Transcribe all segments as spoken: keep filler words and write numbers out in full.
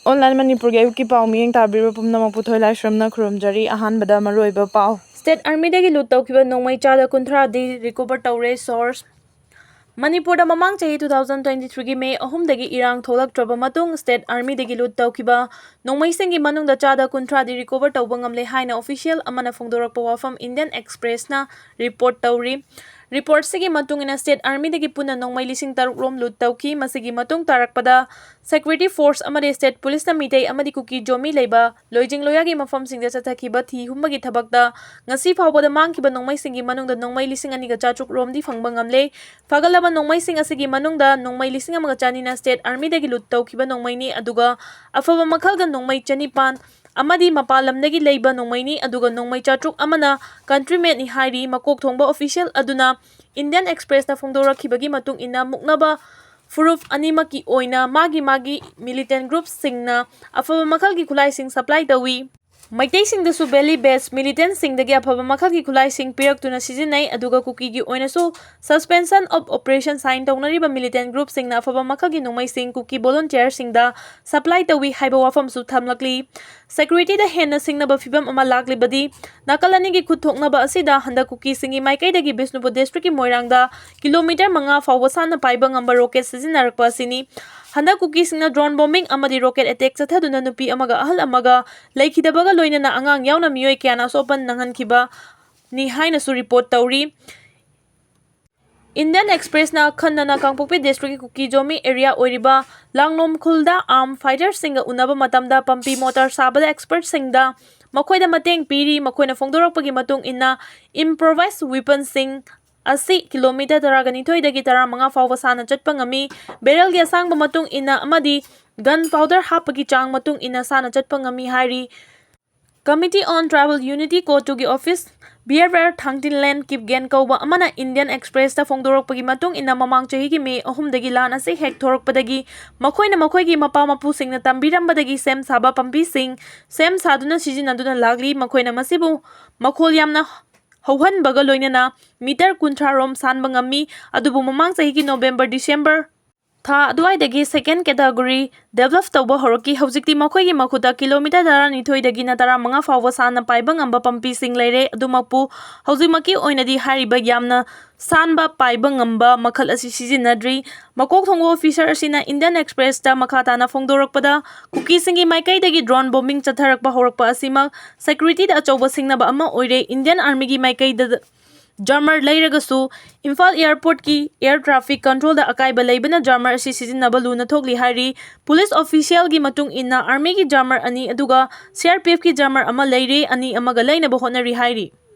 Online ꯃꯅꯤꯄꯨꯔꯒꯤ ꯑꯌꯨꯛꯀꯤ ꯄꯥꯎ ꯃꯤꯠꯌꯦꯡ ꯇꯥꯕꯤꯔꯤꯕ ꯄꯨꯝꯅꯃꯛꯄꯨ ꯊꯣꯏꯂꯥꯏꯁ꯭ꯔꯝꯅ ꯈꯨꯔꯨꯝꯖꯔꯤ꯫ ꯑꯍꯥꯟꯕꯗ ꯃꯔꯨꯑꯣꯏꯕ ꯄꯥꯎ꯫ ꯁ꯭ꯇꯦꯠ ꯑꯥꯔꯃꯤꯗꯒꯤ ꯂꯨꯠ ꯇꯧꯈꯤꯕ ꯅꯣꯡꯃꯩ ꯆꯥꯗ ꯀꯨꯟꯊ꯭ꯔꯥꯗꯤ ꯔꯤꯀꯣꯚꯔ ꯇꯧꯔꯦ꯫ ꯁꯣꯔꯁ꯫ ꯃꯅꯤꯄꯨꯔꯗ ꯃꯃꯥꯡ ꯆꯍꯤ two thousand twenty threeꯒꯤ ꯃꯦ ꯑꯍꯨꯝꯗꯒꯤ ꯏꯔꯥꯡ ꯊꯣꯛꯂꯛꯇ꯭ꯔꯕ ꯃꯇꯨꯡ ꯁ꯭ꯇꯦꯠ ꯑꯥꯔꯃꯤꯗꯒꯤ ꯂꯨꯠ ꯇꯧꯈꯤꯕ ꯅꯣꯡꯃꯩꯁꯤꯡꯒꯤ ꯃꯅꯨꯡꯗ ꯆꯥꯗ ꯀꯨꯟꯊ꯭ꯔꯥꯗꯤ ꯔꯤꯀꯣꯚꯔ ꯇꯧꯕ ꯉꯝꯂꯦ ꯍꯥꯏꯅ ꯑꯣꯐꯤꯁꯤꯌꯦꯜ ꯑꯃꯅ ꯐꯣꯡꯗꯣꯔꯛꯄ ꯋꯥꯐꯝ ꯏꯟꯗꯤꯌꯟ ꯑꯦꯛꯁꯄ꯭ꯔꯦꯁꯅ ꯔꯤꯄꯣꯔꯠ ꯇꯧꯔꯤ꯫ ꯔꯤꯄꯣꯔꯠꯁꯤꯒꯤ ꯃꯇꯨꯡ ꯏꯟꯅ ꯁ꯭ꯇꯦꯠ ꯑꯥꯔꯃꯤꯗꯒꯤ ꯄꯨꯟꯅ ꯅꯣꯡꯃꯩ ꯂꯤꯁꯤꯡ ꯇꯔꯨꯛ ꯔꯣꯝ ꯂꯨꯠ ꯇꯧꯈꯤ꯫ ꯃꯁꯤꯒꯤ ꯃꯇꯨꯡ ꯇꯥꯔꯛꯄꯗ ꯁꯦꯀ꯭ꯌꯨꯔꯤꯇꯤ ꯐꯣꯔꯁ ꯑꯃꯗꯤ ꯁ꯭ꯇꯦꯠ ꯄꯨꯂꯤꯁꯅ ꯃꯤꯇꯩ ꯑꯃꯗꯤ ꯀꯨꯀꯤ ꯖꯣꯃꯤ ꯂꯩꯕ ꯂꯣꯏꯖꯤꯡ ꯂꯣꯌꯥꯒꯤ ꯃꯐꯝꯁꯤꯡꯗ ꯆꯠꯊꯈꯤꯕ ꯊꯤ ꯍꯨꯝꯕꯒꯤ ꯊꯕꯛꯇ ꯉꯁꯤ ꯐꯥꯎꯕꯗ ꯃꯥꯡꯈꯤꯕ ꯅꯣꯡꯃꯩꯁꯤꯡꯒꯤ ꯃꯅꯨꯡꯗ ꯅꯣꯡꯃꯩ ꯂꯤꯁꯤꯡ ꯑꯅꯤꯒ ꯆꯥꯇ꯭ꯔꯨꯛ ꯔꯣꯝꯗꯤ ꯐꯪꯕ ꯉꯝꯂꯦ꯫ ꯐꯒꯠꯂꯕ ꯅꯣꯡꯃꯩꯁꯤꯡ ꯑꯁꯤꯒꯤ ꯃꯅꯨꯡꯗ ꯅꯣꯡꯃꯩ ꯂꯤꯁꯤꯡ ꯑꯃꯒ ꯆꯅꯤꯅ ꯁ꯭ꯇꯦꯠ ꯑꯥꯔꯃꯤꯗꯒꯤ ꯂꯨꯠ ꯇꯧꯈꯤꯕ ꯅꯣꯡꯃꯩꯅꯤ, ꯑꯗꯨꯒ ꯑꯐꯕ ꯃꯈꯜꯒ ꯅꯣꯡꯃꯩ ꯆꯅꯤꯄꯥꯟ ꯑꯃꯗꯤ ꯃꯄꯥꯟ ꯂꯝꯗꯒꯤ ꯂꯩꯕ ꯅꯣꯡꯃꯩꯅꯤ, ꯑꯗꯨꯒ ꯅꯣꯡꯃꯩ ꯆꯥꯇ꯭ꯔꯨꯛ ꯑꯃꯅ ꯀꯟꯇ꯭ꯔꯤꯃꯦꯠꯅꯤ ꯍꯥꯏꯔꯤ꯫ ꯃꯀꯣꯛ ꯊꯣꯡꯕ ꯑꯣꯐꯤꯁꯤꯌꯦꯜ ꯑꯗꯨꯅ ꯏꯟꯗꯤꯌꯟ ꯑꯦꯛꯁꯄ꯭ꯔꯦꯁꯇ ꯐꯣꯡꯗꯣꯔꯛꯈꯤꯕꯒꯤ ꯃꯇꯨꯡ ꯏꯟꯅ, ꯃꯨꯛꯅꯕ ꯐꯨꯔꯨꯞ ꯑꯅꯤꯃꯛꯀꯤ ꯑꯣꯏꯅ ꯃꯥꯒꯤ ꯃꯥꯒꯤ ꯃꯤꯂꯤꯇꯦꯟ ꯒ꯭ꯔꯨꯞꯁꯤꯡꯅ ꯑꯐꯕ ꯃꯈꯜꯒꯤ ꯈꯨꯠꯂꯥꯏꯁꯤꯡ ꯁꯄ꯭ꯂꯥꯏ ꯇꯧꯏ꯫ ꯃꯩꯇꯩꯁꯤꯡꯗꯁꯨ ꯚꯦꯂꯤ ꯕꯦꯁ ꯃꯤꯂꯤꯇꯦꯟꯁꯤꯡꯗꯒꯤ ꯑꯐꯕ ꯃꯈꯜꯒꯤ ꯈꯨꯠꯂꯥꯏꯁꯤꯡ ꯄꯤꯔꯛꯇꯨꯅ ꯁꯤꯖꯤꯟꯅꯩ, ꯑꯗꯨꯒ ꯀꯨꯀꯤꯒꯤ ꯑꯣꯏꯅꯁꯨ Suspension of Operation ꯁꯥꯏꯟ ꯇꯧꯅꯔꯤꯕ ꯃꯤꯂꯤꯇꯦꯟ ꯒ꯭ꯔꯨꯞꯁꯤꯡꯅ ꯑꯐꯕ ꯃꯈꯜꯒꯤ ꯅꯣꯡꯃꯩꯁꯤꯡ ꯀꯨꯀꯤ ꯚꯣꯂꯨꯟꯇꯤꯌꯔꯁꯤꯡꯗ ꯁꯄ꯭ꯂꯥꯏ ꯇꯧꯏ ꯍꯥꯏꯕ ꯋꯥꯐꯝꯁꯨ ꯊꯝꯂꯛꯂꯤ꯫ ꯁꯦꯀ꯭ꯌꯨꯔꯤꯇꯤꯗ ꯍꯦꯟꯅ ꯁꯤꯡꯅꯕ ꯐꯤꯕꯝ ꯑꯃ ꯂꯥꯛꯂꯤꯕꯗꯤ ꯅꯥꯀꯜ ꯑꯅꯤꯒꯤ ꯈꯨꯠ ꯊꯣꯛꯅꯕ ꯑꯁꯤꯗ ꯍꯟꯗꯛ ꯀꯨꯀꯤꯁꯤꯡꯒꯤ ꯃꯥꯏꯀꯩꯗꯒꯤ ꯕꯤꯁꯅꯨꯄꯨꯔ ꯗꯤꯁꯇ꯭ꯔꯤꯛꯀꯤ ꯃꯣꯏꯔꯥꯡꯗ ꯀꯤꯂꯣꯃꯤꯇꯔ ꯃꯉꯥ ꯐꯥꯎꯕ ꯁꯥꯟꯅ ꯄꯥꯏꯕ ꯉꯝꯕ ꯔꯣꯀꯦꯠ ꯁꯤꯖꯤꯟꯅꯔꯛꯄ ꯑꯁꯤꯅꯤ꯫ ꯍꯟꯗꯛ ꯀꯨꯀꯤꯁꯤꯡꯅ ꯗ꯭ꯔꯣꯟ ꯕꯣꯝꯕꯤꯡ ꯑꯃꯗꯤ ꯔꯣꯀꯦꯠ ꯑꯦꯇꯦꯛ ꯆꯠꯊꯗꯨꯅ ꯅꯨꯄꯤ ꯑꯃꯒ ꯑꯍꯜ ꯑꯃꯒ ꯂꯩꯈꯤꯗꯕꯒ ꯂꯣꯏꯅꯅ ꯑꯉꯥꯡ ꯌꯥꯎꯅ ꯃꯤꯑꯣꯏ ꯀꯌꯥꯅ ꯑꯁꯣꯛ ꯑꯄꯟ ꯅꯪꯍꯟꯈꯤꯕꯅꯤ ꯍꯥꯏꯅꯁꯨ ꯔꯤꯄꯣꯔꯠ ꯇꯧꯔꯤ꯫ ꯏꯟꯗꯤꯌꯟ ꯑꯦꯛꯁꯄ꯭ꯔꯦꯁꯅ ꯑꯈꯟꯅꯅ ꯀꯥꯡꯄꯣꯛꯄꯤ ꯗꯤꯁꯇ꯭ꯔꯤꯛꯀꯤ ꯀꯨꯀꯤ ꯖꯣꯃꯤ ꯑꯦꯔꯤꯌꯥ ꯑꯣꯏꯔꯤꯕ ꯂꯥꯡꯂꯣꯝ ꯈꯨꯜꯗ ꯑꯥꯔꯝ ꯐꯥꯏꯇꯔꯁꯤꯡꯒ ꯎꯅꯕ ꯃꯇꯝꯗ ꯄꯝꯄꯤ ꯃꯣꯇꯥꯔ ꯁꯥꯕꯗ ꯑꯦꯛꯁꯄꯔꯠꯁꯤꯡꯗ ꯃꯈꯣꯏꯗ ꯃꯇꯦꯡ ꯄꯤꯔꯤ꯫ ꯃꯈꯣꯏꯅ ꯐꯣꯡꯗꯣꯔꯛꯄꯒꯤ ꯃꯇꯨꯡ ꯏꯟꯅ, ꯏꯝꯄ꯭ꯔꯣꯚꯥꯏꯖ ꯋꯤꯄꯟꯁꯤꯡ ꯑꯁꯤ ꯀꯤꯂꯣꯃꯤꯇꯔ ꯇꯔꯥꯒ ꯅꯤꯊꯣꯏꯗꯒꯤ ꯇꯔꯥꯃꯉꯥ ꯐꯥꯎꯕ ꯁꯥꯡꯅ ꯆꯠꯄ ꯉꯝꯃꯤ꯫ ꯕꯦꯔꯦꯜꯒꯤ ꯑꯁꯥꯡꯕ ꯃꯇꯨꯡ ꯏꯟꯅ ꯑꯃꯗꯤ ꯒꯟ ꯄꯥꯎꯗꯔ ꯍꯥꯞꯄꯒꯤ ꯆꯥꯡ ꯃꯇꯨꯡ ꯏꯟꯅ ꯁꯥꯡꯅ ꯆꯠꯄ ꯉꯝꯃꯤ ꯍꯥꯏꯔꯤ꯫ Committee on Tribal Unity ꯀꯣ ꯇꯨꯒꯤ ꯑꯣꯐꯤꯁ ꯕꯤꯌꯔ ꯊꯥꯡꯇꯤꯟꯂꯦꯟ ꯀꯤꯞꯒꯦꯟ ꯀꯧꯕ ꯑꯃꯅ ꯏꯟꯗꯤꯌꯟ ꯑꯦꯛꯁꯄ꯭ꯔꯦꯁꯇ ꯐꯣꯡꯗꯣꯔꯛꯄꯒꯤ ꯃꯇꯨꯡ ꯏꯟꯅ, ꯃꯃꯥꯡ ꯆꯍꯤꯒꯤ ꯃꯦ ꯑꯍꯨꯝꯗꯒꯤ ꯂꯥꯟ ꯑꯁꯤ ꯍꯦꯛ ꯊꯣꯔꯛꯄꯗꯒꯤ ꯃꯈꯣꯏꯅ ꯃꯈꯣꯏꯒꯤ ꯃꯄꯥ ꯃꯄꯨꯁꯤꯡꯅ ꯇꯝꯕꯤꯔꯝꯕꯗꯒꯤ ꯁꯦꯝ ꯁꯥꯕ ꯄꯥꯝꯕꯤꯁꯤꯡ ꯁꯦꯝ ꯁꯥꯗꯨꯅ ꯁꯤꯖꯤꯟꯅꯗꯨꯅ ꯂꯥꯛꯂꯤ꯫ ꯃꯈꯣꯏꯅ ꯃꯁꯤꯕꯨ ꯃꯈꯣꯜ ꯌꯥꯝꯅ ꯍꯧꯍꯟꯕꯒ ꯂꯣꯏꯅꯅ ꯃꯤꯇꯔ ꯀꯨꯟꯊ꯭ꯔꯥ ꯔꯣꯝ ꯁꯥꯟꯕ ꯉꯝꯃꯤ꯫ ꯑꯗꯨꯕꯨ ꯃꯃꯥꯡ ꯆꯍꯤꯒꯤ ꯅꯣꯕꯦꯝꯕꯔ, ꯗꯤꯁꯦꯝꯕꯔ ꯊꯥ ꯑꯗꯨꯋꯥꯏꯗꯒꯤ second category develop ꯇꯧꯕ ꯍꯧꯔꯛꯈꯤ꯫ ꯍꯧꯖꯤꯛꯇꯤ ꯃꯈꯣꯏꯒꯤ ꯃꯈꯨꯠꯇ ꯀꯤꯂꯣꯃꯤꯇꯔ ꯇꯔꯥꯅꯤꯊꯣꯏꯗꯒꯤꯅ ꯇꯔꯥꯃꯉꯥ ꯐꯥꯎꯕ ꯁꯥꯟꯅ ꯄꯥꯏꯕ ꯉꯝꯕ ꯄꯥꯝꯕꯤꯁꯤꯡ ꯂꯩꯔꯦ꯫ ꯑꯗꯨꯃꯛꯄꯨ ꯍꯧꯖꯤꯛꯃꯛꯀꯤ ꯑꯣꯏꯅꯗꯤ ꯍꯥꯏꯔꯤꯕ ꯌꯥꯝꯅ ꯁꯥꯟꯕ ꯄꯥꯏꯕ ꯉꯝꯕ ꯃꯈꯜ ꯑꯁꯤ ꯁꯤꯖꯤꯟꯅꯗ꯭ꯔꯤ꯫ ꯃꯀꯣꯛ ꯊꯣꯡꯕ officer ꯑꯁꯤꯅ Indian Expressꯇ ꯃꯈꯥ ꯇꯥꯅ ꯐꯣꯡꯗꯣꯔꯛꯄꯗ, ꯀꯨꯀꯤꯁꯤꯡꯒꯤ ꯃꯥꯏꯀꯩꯗꯒꯤ drone bombing ꯆꯠꯊꯔꯛꯄ ꯍꯧꯔꯛꯄ ꯑꯁꯤꯃꯛ securityꯗ ꯑꯆꯧꯕ ꯁꯤꯡꯅꯕ ꯑꯃ ꯑꯣꯏꯔꯦ꯫ Indian Armyꯒꯤ ꯃꯥꯏꯀꯩꯗ Jammer ꯂꯩꯔꯒꯁꯨ, ꯏꯝꯐꯥꯜ airportꯀꯤ air traffic controlꯗ ꯑꯀꯥꯏꯕ ꯂꯩꯕꯅ Jammer ꯑꯁꯤ ꯁꯤꯖꯤꯟꯅꯕ ꯂꯨꯅ ꯊꯣꯛꯂꯤ ꯍꯥꯏꯔꯤ꯫ Police officialꯒꯤ ꯃꯇꯨꯡ ꯏꯟꯅ, Armyꯒꯤ Jammer ꯑꯅꯤ ꯑꯗꯨꯒ CRPFꯀꯤ Jammer ꯑꯃ ꯂꯩꯔꯦ, ꯑꯅꯤ ꯑꯃꯒ ꯂꯩꯅꯕ ꯍꯣꯠꯅꯔꯤ ꯍꯥꯏꯔꯤ꯫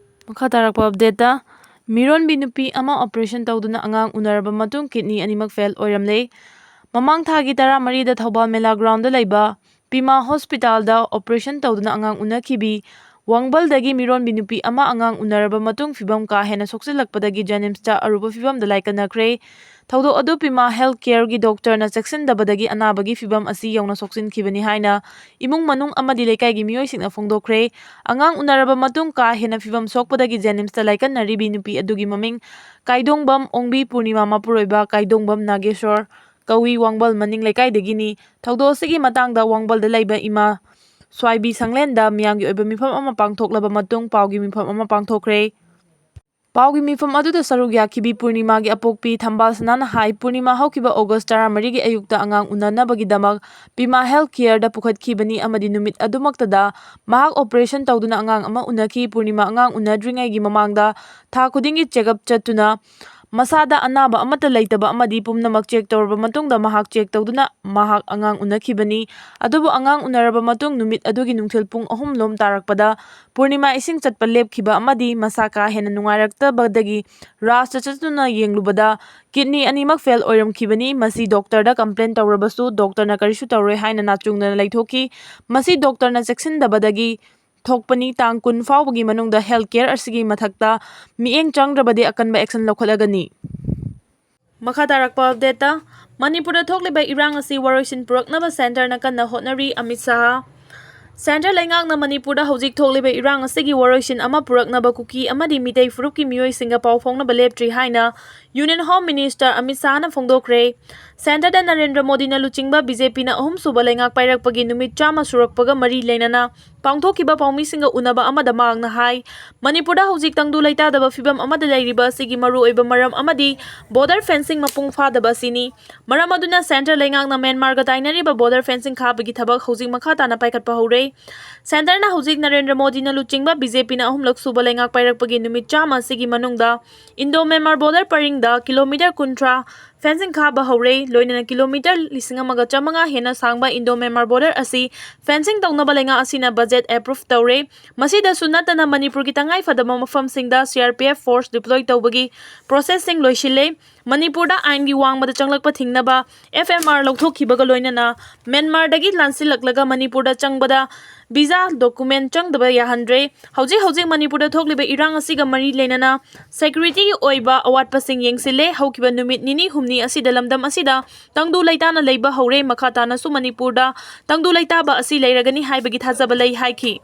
ꯃꯈꯥ ꯇꯥꯔꯛꯄ updateꯇ, ꯃꯤꯔꯣꯟꯕꯤ ꯅꯨꯄꯤ ꯑꯃ operation ꯇꯧꯗꯨꯅ ꯑꯉꯥꯡ ꯎꯅꯔꯕ ꯃꯇꯨꯡ kidney ꯑꯅꯤꯃꯛ fail ꯑꯣꯏꯔꯝꯂꯦ꯫ ꯃꯃꯥꯡ ꯊꯥꯒꯤ ꯇꯔꯥꯃꯔꯤꯗ ꯊꯧꯕꯥꯜ ꯃꯦꯂꯥ groundꯗ ꯂꯩꯕ Pima Hospitalꯗ operation ꯇꯧꯗꯨꯅ ꯑꯉꯥꯡ ꯎꯅꯈꯤꯕꯤ ꯋꯥꯡꯕꯜꯗꯒꯤ ꯃꯤꯔꯣꯟꯕꯤ ꯅꯨꯄꯤ ꯑꯃ ꯑꯉꯥꯡ ꯎꯅꯔꯕ ꯃꯇꯨꯡ ꯐꯤꯕꯝ ꯀꯥ ꯍꯦꯟꯅ ꯁꯣꯛꯆꯤꯜꯂꯛꯄꯗꯒꯤ JNIMSꯇ ꯑꯔꯨꯕ ꯐꯤꯕꯝꯗ ꯂꯥꯏꯀꯠꯅꯈ꯭ꯔꯦ꯫ ꯊꯧꯗꯣꯛ ꯑꯗꯨ Pima Health Careꯒꯤ doctorꯅ ꯆꯦꯛꯁꯤꯟꯗꯕꯗꯒꯤ ꯑꯅꯥꯕꯒꯤ ꯐꯤꯕꯝ ꯑꯁꯤ ꯌꯧꯅ ꯁꯣꯛꯆꯤꯟꯈꯤꯕꯅꯤ ꯍꯥꯏꯅ ꯏꯃꯨꯡ ꯃꯅꯨꯡ ꯑꯃꯗꯤ ꯂꯩꯀꯥꯏꯒꯤ ꯃꯤꯑꯣꯏꯁꯤꯡꯅ ꯐꯣꯡꯗꯣꯛꯈ꯭ꯔꯦ꯫ ꯑꯉꯥꯡ ꯎꯅꯔꯕ ꯃꯇꯨꯡ ꯀꯥ ꯍꯦꯟꯅ ꯐꯤꯕꯝ ꯁꯣꯛꯄꯗꯒꯤ JNIMSꯇ ꯂꯥꯏꯀꯠꯅꯔꯤꯕꯤ ꯅꯨꯄꯤ ꯑꯗꯨꯒꯤ ꯃꯃꯤꯡ ꯀꯥꯏꯗꯣꯡꯕꯝ ꯑꯣꯡꯕꯤ ꯄꯨꯔꯅꯤꯃꯥ ꯃꯄꯨꯔꯣꯏꯕ ꯀꯥꯏꯗꯣꯡꯕꯝ ꯅꯥꯒꯦꯁꯣꯔ ꯀꯧꯏ, ꯋꯥꯡꯕꯜ ꯃꯅꯤꯡ ꯂꯩꯀꯥꯏꯗꯒꯤꯅꯤ꯫ ꯊꯧꯗꯣꯛ ꯑꯁꯤꯒꯤ ꯃꯇꯥꯡꯗ ꯋꯥꯡꯕꯜꯗ ꯂꯩꯕ ꯏꯃꯥ ꯁ꯭ꯋꯥꯏꯕꯤ ꯁꯪꯂꯦꯟꯗ ꯃꯤꯌꯥꯝꯒꯤ ꯑꯣꯏꯕ ꯃꯤꯐꯝ ꯑꯃ ꯄꯥꯡꯊꯣꯛꯂꯕ ꯃꯇꯨꯡ ꯄꯥꯎꯒꯤ ꯃꯤꯐꯝ ꯑꯃ ꯄꯥꯡꯊꯣꯛꯈ꯭ꯔꯦ꯫ ꯄꯥꯎꯒꯤ ꯃꯤꯐꯝ ꯑꯗꯨꯗ ꯁꯔꯨꯛ ꯌꯥꯈꯤꯕꯤ ꯄꯨꯔꯅꯤꯃꯥꯒꯤ ꯑꯄꯣꯛꯄꯤ ꯊꯝꯕꯥꯜ ꯁꯅꯥꯅ ꯍꯥꯏ, ꯄꯨꯔꯅꯤꯃꯥ ꯍꯧꯈꯤꯕ August ꯇꯔꯥꯃꯔꯤꯒꯤ ꯑꯌꯨꯛꯇ ꯑꯉꯥꯡ ꯎꯅꯅꯕꯒꯤꯗꯃꯛ Pima Health Careꯗ ꯄꯨꯈꯠꯈꯤꯕꯅꯤ ꯑꯃꯗꯤ ꯅꯨꯃꯤꯠ ꯑꯗꯨꯃꯛꯇꯗ ꯃꯍꯥꯛ operation ꯇꯧꯗꯨꯅ ꯑꯉꯥꯡ ꯑꯃ ꯎꯅꯈꯤ꯫ ꯄꯨꯔꯅꯤꯃꯥ ꯑꯉꯥꯡ ꯎꯅꯗ꯭ꯔꯤꯉꯩꯒꯤ ꯃꯃꯥꯡꯗ ꯊꯥ ꯈꯨꯗꯤꯡꯒꯤ check up ꯆꯠꯇꯨꯅ ꯃꯁꯥꯗ ꯑꯅꯥꯕ ꯑꯃꯠꯇ ꯂꯩꯇꯕ ꯑꯃꯗꯤ ꯄꯨꯝꯅꯃꯛ check ꯇꯧꯔꯕ ꯃꯇꯨꯡꯗ ꯃꯍꯥꯛ check ꯇꯧꯗꯨꯅ ꯃꯍꯥꯛ ꯑꯉꯥꯡ ꯎꯅꯈꯤꯕꯅꯤ꯫ ꯑꯗꯨꯕꯨ ꯑꯉꯥꯡ ꯎꯅꯔꯕ ꯃꯇꯨꯡ ꯅꯨꯃꯤꯠ ꯑꯗꯨꯒꯤ ꯅꯨꯡꯊꯤꯜ ꯄꯨꯡ ꯑꯍꯨꯝ ꯂꯣꯝ ꯇꯥꯔꯛꯄꯗ ꯄꯨꯔꯅꯤꯃꯥ ꯏꯁꯤꯡ ꯆꯠꯄ ꯂꯦꯞꯈꯤꯕ ꯑꯃꯗꯤ ꯃꯁꯥ ꯀꯥ ꯍꯦꯟꯅ ꯅꯨꯡꯉꯥꯏꯔꯛꯇꯕꯗꯒꯤ ꯔꯥꯖꯇ ꯆꯠꯇꯨꯅ ꯌꯦꯡꯂꯨꯕꯗ kidney ꯑꯅꯤꯃꯛ fail ꯑꯣꯏꯔꯝꯈꯤꯕꯅꯤ꯫ ꯃꯁꯤ doctorꯗ complain ꯇꯧꯔꯕꯁꯨ doctorꯅ ꯀꯔꯤꯁꯨ ꯇꯧꯔꯣꯏ ꯍꯥꯏꯅ ꯅꯥꯆꯨꯡꯗꯅ ꯂꯩꯊꯣꯛꯈꯤ꯫ ꯃꯁꯤ doctorꯅ ꯆꯦꯛꯁꯤꯟꯗꯕꯗꯒꯤ ꯊꯣꯛꯄꯅꯤ꯫ ꯇꯥꯡ ꯀꯨꯟ ꯐꯥꯎꯕꯒꯤ ꯃꯅꯨꯡꯗ health care ꯑꯁꯤꯒꯤ ꯃꯊꯛꯇ ꯃꯤꯠꯌꯦꯡ ꯆꯪꯗ꯭ꯔꯕꯗꯤ ꯑꯀꯟꯕ action ꯂꯧꯈꯠꯂꯒꯅꯤ꯫ ꯃꯈꯥ ꯇꯥꯔꯛꯄ updateꯇ, ꯃꯅꯤꯄꯨꯔꯗ ꯊꯣꯛꯂꯤꯕ ꯏꯔꯥꯡ ꯑꯁꯤ ꯋꯥꯔꯣꯏꯁꯤꯟ ꯄꯨꯔꯛꯅꯕ centreꯅ ꯀꯟꯅ ꯍꯣꯠꯅꯔꯤ, ꯑꯃꯤꯠ ꯁꯥꯍ꯫ Centre ꯂꯩꯉꯥꯛꯅ ꯃꯅꯤꯄꯨꯔꯗ ꯍꯧꯖꯤꯛ ꯊꯣꯛꯂꯤꯕ ꯏꯔꯥꯡ ꯑꯁꯤꯒꯤ ꯋꯥꯔꯣꯏꯁꯤꯟ ꯑꯃ ꯄꯨꯔꯛꯅꯕ ꯀꯨꯀꯤ ꯑꯃꯗꯤ ꯃꯤꯇꯩ ꯐꯨꯔꯨꯞꯀꯤ ꯃꯤꯑꯣꯏꯁꯤꯡꯒ ꯄꯥꯎ ꯐꯥꯎꯅꯕ ꯂꯦꯞꯇ꯭ꯔꯤ ꯍꯥꯏꯅ Union Home Minister ꯑꯃꯤꯠ ꯁꯥꯍꯅ ꯐꯣꯡꯗꯣꯛꯈ꯭ꯔꯦ꯫ ꯁꯦꯟꯇꯔꯗ ꯅꯔꯦꯟꯗ꯭ꯔ ꯃꯣꯗꯤꯅ ꯂꯨꯆꯤꯡꯕ ꯕꯤ ꯖꯦ ꯄꯤꯅ ꯑꯍꯨꯝꯁꯨꯕ ꯂꯩꯉꯥꯛ ꯄꯥꯏꯔꯛꯄꯒꯤ ꯅꯨꯃꯤꯠ ꯆꯥꯝꯃ ꯁꯨꯔꯛꯄꯒ ꯃꯔꯤ ꯂꯩꯅꯅ ꯄꯥꯡꯊꯣꯛꯈꯤꯕ ꯄꯥꯎꯃꯤꯁꯤꯡꯒ ꯎꯅꯕ ꯑꯃꯗ ꯃꯍꯥꯛꯅ ꯍꯥꯏ, ꯃꯅꯤꯄꯨꯔꯗ ꯍꯧꯖꯤꯛ ꯇꯪꯗꯨ ꯂꯩꯇꯥꯗꯕ ꯐꯤꯕꯝ ꯑꯃꯗ ꯂꯩꯔꯤꯕ ꯑꯁꯤꯒꯤ ꯃꯔꯨꯑꯣꯏꯕ ꯃꯔꯝ ꯑꯃꯗꯤ border fencing ꯃꯄꯨꯡ ꯐꯥꯗꯕ ꯑꯁꯤꯅꯤ꯫ ꯃꯔꯝ ꯑꯗꯨꯅ ꯁꯦꯟꯇꯔ ꯂꯩꯉꯥꯛꯅ ꯃ꯭ꯌꯥꯟꯃꯥꯔꯒ ꯇꯥꯏꯅꯔꯤꯕ border fencing ꯈꯥꯕꯒꯤ ꯊꯕꯛ ꯍꯧꯖꯤꯛ ꯃꯈꯥ ꯇꯥꯅ ꯄꯥꯏꯈꯠꯄ ꯍꯧꯔꯦ꯫ ꯁꯦꯟꯇꯔꯅ ꯍꯧꯖꯤꯛ ꯅꯔꯦꯟꯗ꯭ꯔ ꯃꯣꯗꯤꯅ ꯂꯨꯆꯤꯡꯕ ꯕꯤ ꯖꯦ ꯄꯤꯅ ꯑꯍꯨꯝꯂꯛ ꯁꯨꯕ ꯂꯩꯉꯥꯛ ꯄꯥꯏꯔꯛꯄꯒꯤ ꯅꯨꯃꯤꯠ ꯆꯥꯝꯃ ꯑꯁꯤꯒꯤ ꯃꯅꯨꯡꯗ ꯏꯟꯗꯣ ꯃ꯭ꯌꯥꯟꯃꯥꯔ border ꯄꯔꯤꯡꯗ ꯀꯤꯂꯣꯃꯤꯇꯔ ꯀꯨꯟꯊ꯭ꯔꯥ fencing ꯈꯥꯕ ꯍꯧꯔꯦ꯫ ꯂꯣꯏꯅꯅ ꯀꯤꯂꯣꯃꯤꯇꯔ ꯂꯤꯁꯤꯡ ꯑꯃꯒ ꯆꯥꯃꯉꯥ ꯍꯦꯟꯅ ꯁꯥꯡꯕ ꯏꯟꯗꯣ ꯃ꯭ꯌꯥꯟꯃꯥꯔ border ꯑꯁꯤ fencing ꯇꯧꯅꯕ ꯂꯩꯉꯥꯛ ꯑꯁꯤꯅ budget approve ꯇꯧꯔꯦ꯫ ꯃꯁꯤꯗꯁꯨ ꯅꯠꯇꯅ ꯃꯅꯤꯄꯨꯔꯒꯤ ꯇꯉꯥꯏ ꯐꯗꯕ ꯃꯐꯝꯁꯤꯡꯗ C R P F force deploy ꯇꯧꯕꯒꯤ processꯁꯤꯡ ꯂꯣꯏꯁꯤꯜꯂꯦ꯫ ꯃꯅꯤꯄꯨꯔꯗ ꯑꯥꯏꯟꯒꯤ ꯋꯥꯡꯃꯗ ꯆꯪꯂꯛꯄ ꯊꯤꯡꯅꯕ F M R ꯂꯧꯊꯣꯛꯈꯤꯕꯒ ꯂꯣꯏꯅꯅ ꯃ꯭ꯌꯥꯟꯃꯥꯔꯗꯒꯤ ꯂꯥꯟꯁꯤꯜꯂꯛꯂꯒ ꯃꯅꯤꯄꯨꯔꯗ ꯆꯪꯕꯗ visa document ꯆꯪꯗꯕ ꯌꯥꯍꯟꯗ꯭ꯔꯦ꯫ ꯍꯧꯖꯤꯛ ꯍꯧꯖꯤꯛ ꯃꯅꯤꯄꯨꯔꯗ ꯊꯣꯛꯂꯤꯕ ꯏꯔꯥꯡ ꯑꯁꯤꯒ ꯃꯔꯤ ꯂꯩꯅꯅ securityꯒꯤ ꯑꯣꯏꯕ ꯑꯋꯥꯠꯄꯁꯤꯡ ꯌꯦꯡꯁꯤꯜꯂꯦ꯫ ꯍꯧꯈꯤꯕ ꯅꯨꯃꯤꯠ ꯅꯤꯅꯤ ꯍꯨꯝꯅꯤ ꯑꯁꯤꯗ ꯂꯝꯗꯝ ꯑꯁꯤꯗ ꯇꯪꯗꯨ ꯂꯩꯇꯥꯅ ꯂꯩꯕ ꯍꯧꯔꯦ꯫ ꯃꯈꯥ ꯇꯥꯅꯁꯨ ꯃꯅꯤꯄꯨꯔꯗ ꯇꯪꯗꯨ ꯂꯩꯇꯥꯕ ꯑꯁꯤ ꯂꯩꯔꯒꯅꯤ ꯍꯥꯏꯕꯒꯤ ꯊꯥꯖꯕ ꯂꯩ ꯍꯥꯏꯈꯤ꯫